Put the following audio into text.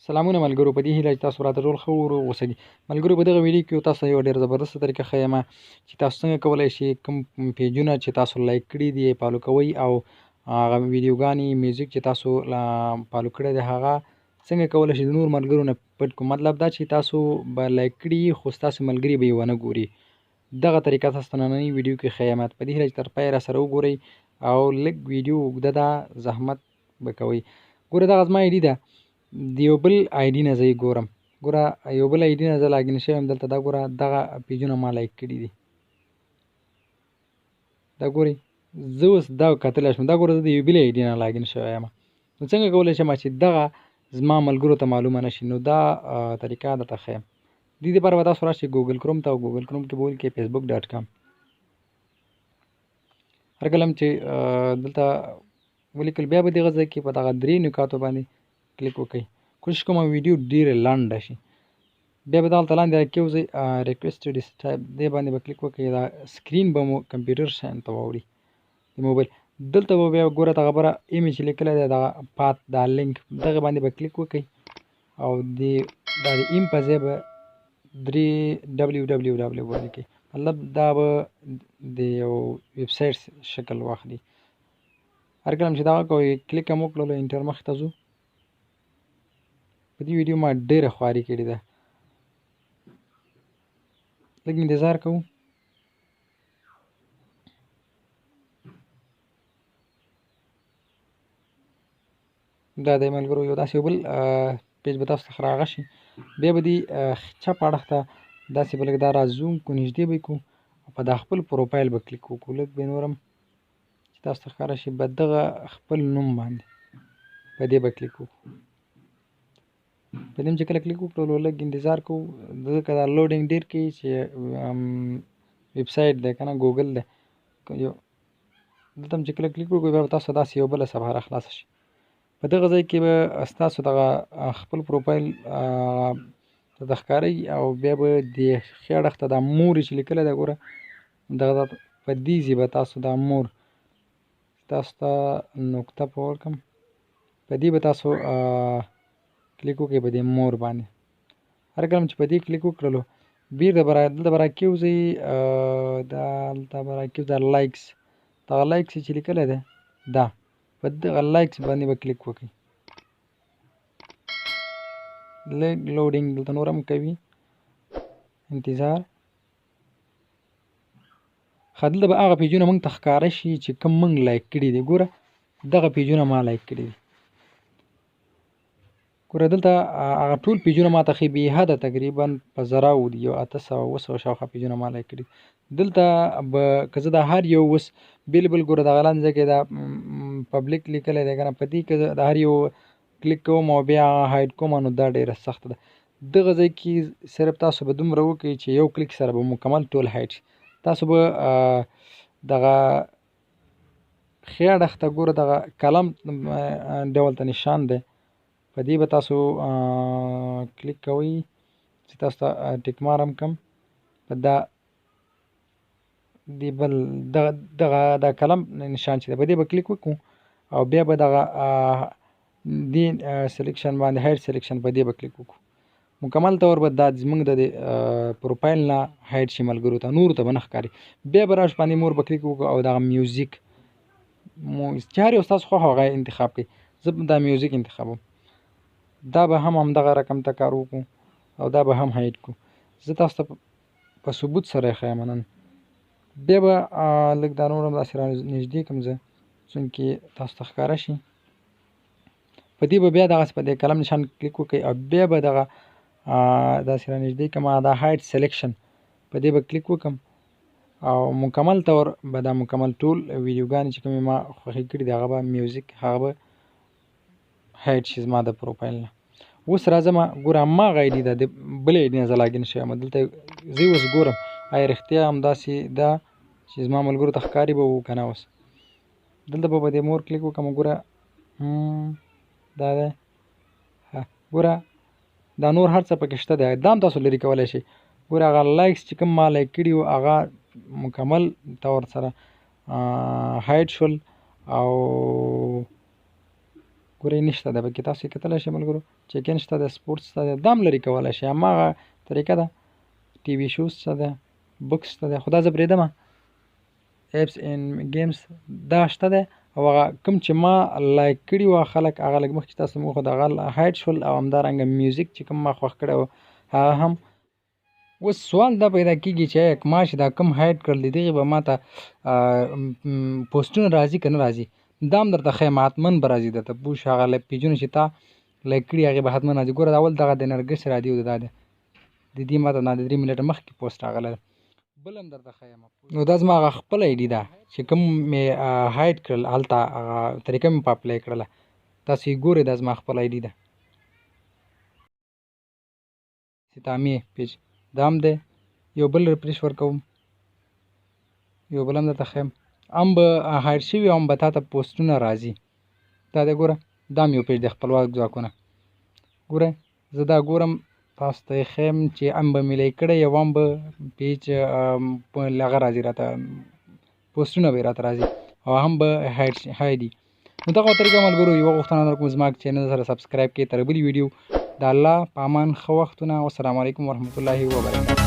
سلامونه ملګرو، په دې هیله چې تاسو راته ټول ښه او روغ اوسئ. ملګرو، په دغه ویډیو کې تاسو یو ډېره زبردسته طریقه ښیم چې تاسو څنګه کولی شئ کوم پیجونه چې تاسو لایک کړي دي follow کوئ، او هغه ویډیوګانې، میوزیک چې تاسو follow کړی دی هغه څنګه کولی شئ د نور ملګرو نه پټ کړو. مطلب دا چې تاسو به لایک کړي خو ستاسو ملګري به یې ونه ګوري. دغه طریقه تاسو ته نننۍ ویډیو کې ښیم. په دې هیله چې تر پایه راسره وګورئ، او لږ ویډیو اوږده ده، زحمت به کوئ. ګوره، دغه زما ID ده، د یو بل ID نه زه یې ګورم. ګوره، یو بل ID نه زه login شوی یم دلته. دا ګوره، دغه پیجونه ما لایک کړي دي، دا ګورئ، زه اوس دا کتلی شم. دا ګوره، زه د یو بل ID نه login شوی یم. نو څنګه کولی شم چې دغه زما ملګرو ته معلومه نه شي؟ نو دا طریقه درته ښیم. دې لپاره به تاسو راشئ ګوګل کروم ته، او ګوګل کروم کې به ولیکئ facebook.com. هر کله چې دلته ولیکل، بیا به دغه ځای کې په دغه درې نکاتو باندې کلیک وکړئ. کوشش کوم ویډیو ډیره لنډه شي. بیا به دلته لاندې راکېوځئ، request desktop، دې باندې به کلیک وکړئ. دا screen به مو کمپیوټر شان ته واوړي د موبایل. دلته به بیا ګوره دغه بره image لیکلی دی، دغه path، دا لینک، دغه باندې به کلیک وکړئ، او د دا د M په ځای به www ولیکئ. مطلب دا به د یو ویب سایټ شکل واخلي. هر کله چې دغه کوئ، کلیک هم وکړلو، enter، مخې ته ځو. په دې ویډیو ما ډېره خواري کړې ده، لږ انتظار کوو. دا دی ملګرو، یو داسې یو بل پیج به تاسو ته راغی شي. بیا به دې چپ اړخ ته داسې به لږ دا را زوم کړو، نږدې به یې کړو، او په دا خپل پروفایل به کلیک وکړو. لږ به نور هم چې تاسو ته ښکاره شي، به دغه خپل نوم باندې په دې به کلیک وکړو. په دې چې کله کلیک وکړو، لږ انتظار کوو، ځکه دا loading ډېر کوي چې ویب سایټ دی که نه، ګوګل دی. یو دلته هم چې کله کلیک وکړو، بیا به تاسو داسې یو بله صفحه راخلاصه شي. په دغه ځای کې به ستاسو دغه خپل پروفایل درته ښکاري، او بیا به د ښي اړخ ته دا more چې لیکلی دی، ګوره دغه په دې ځای به تاسو دا more، تاسو ته نقطه په ورکړم، په دې به تاسو کلیک وکړئ، په دې more باندې. هر کله چې په دې کلیک وکړلو، بیرته به دلته به راکېوځئ، دلته به راکېوځئ، دا likes، دغه likes چې لیکلی دی، دا په دغه likes باندې به کلیک وکړئ. لږ loading دلته نور هم کوي، انتظار. ښه، دلته به هغه پیجونه موږ ته ښکاره شي چې کوم موږ لایک کړي دي. ګوره، دغه پیجونه ما لایک کړي دي. ګوره، دلته هغه ټول پیجونه ما ته ښیي، بې حده تقریبا په زراوو دي، یو 800 700 شاوخوا پیجونه ما لایک کړي. دلته به که زه دا هر یو اوس بېل بېل، ګوره دغه لاندې ځای کې دا public لیکلی دی که نه، په دې که زه د هر یو کلیک کوم او بیا hide کوم، نو دا ډېره سخته ده. دغه ځای کې صرف تاسو به دومره وکړئ چې یو کلیک سره به مکمل ټول hide شي. تاسو به دغه ښي اړخ ته ګوره دغه قلم ډول ته نشان دی، په دې به تاسو کلیک کوئ چې تاسو ته tick مار هم کړم. په دا دې بل دغه دا قلم نشان چې دی، په دې به کلیک وکړو، او بیا به دغه دې selection باندې، hide selection، په دې به کلیک وکړو. مکمل طور به دا زموږ د دې پروفایل نه hide شي، ملګرو ته نورو ته به نه ښکاري. بیا به راشو، باندې more به کلیک وکړو، او دغه میوزیک مو چې هر یو ستاسو خوښه هغه انتخاب کړئ. زه دا میوزیک انتخابوم. دا به هم همدغه رقم ته کار وکړو او دا به هم hide کړو. زه تاسو ته په ثبوت سره ښیم نن. بیا به لږ دا نور هم داسې را نږدې کړم زه، څونکې تاسو ته ښکاره شي. په دې به بیا دغسې په دې قلم نشان کلیک وکړئ، او بیا به دغه داسې را نږدې کړم، دا hide selection، په دې به کلیک وکړم، او مکمل طور به دا مکمل ټول ویډیوګانې چې کومې ما خوښې کړي دي، هغه به میوزیک هغه به hide شي زما د پروفایل نه. اوس راځم، ګوره هماغه ID ده، د بلې ID نه زه login شوی یم دلته. زه اوس ګورم آیا رښتیا همداسې ده چې زما ملګرو ته ښکاري به و که نه. اوس دلته به په دې more کلیک وکړم. ګوره، دا دی، ګوره دا نور هر څه پکې شته دی، دا هم تاسو لرې کولی شئ. ګوره، هغه likes چې کوم ما لایک کړي وو، هغه مکمل طور سره hide شول. او ګورئ نشته ده پکې، تاسو یې کتلی شئ ملګرو. چکن شته ده، سپورټس شته ده، دا هم لرې کولی شئ، هماغه طریقه ده. ټي وي شوز شته ده، بوکس شته ده، خو دا زه پرېږدم. اپس ان ګیمز دا شته ده، او هغه کوم چې ما لایک کړي وه خلک هغه لږ مخکې تاسو مو وښوده هغه هایډ شول، او همدارنګه میوزیک چې کوم ما خوښ کړی و هغه هم. اوس سوال دا پیدا کیږي چې آیا ما چې دا کوم هایډ کړل دي دغې به ما ته پوسټونه راځي که نه راځي؟ دا هم درته ښیم، حتما به راځي درته، پوه شو. هغه پیجونه چې تا لایک کړي هغې به حتما راځي. ګوره اول دغه د نرګس رادیو دا دی، د دې ما ته د 3 منټه مخکې پوسټ راغلی دی. بل هم درته ښیم. نو دا زما هغه خپله ایډي ده چې کوم مې هایډ کړل، هلته هغه طریقه مې په اپلای کړله، تاسو یې ګورئ، دا زما خپله ایډي ده. ستامې پیج دا هم دی، یو بل ریفرش ورکوم، یو بل هم درته ښیم، هم به هایډ شوي هم به تا ته پوسټونه راځي. دا دی ګوره، دا هم یو پیج دی خپلواک ځواکونه. ګوره زه دا ګورم تاسو ته یې ښیم چې هم به مې لایک کړی، یو هم به پیج هغه راځي راته، پوسټونه به یې راته راځي او هم به هایډ. نو دغه طریقه ملګرو. یوه غوښتنه در کوم، زما چینل سره سبسکرایب کړئ. تر بلې ویډیو د الله په امان، ښه وختونه، والسلام علیکم ورحمت الله وبرکاته.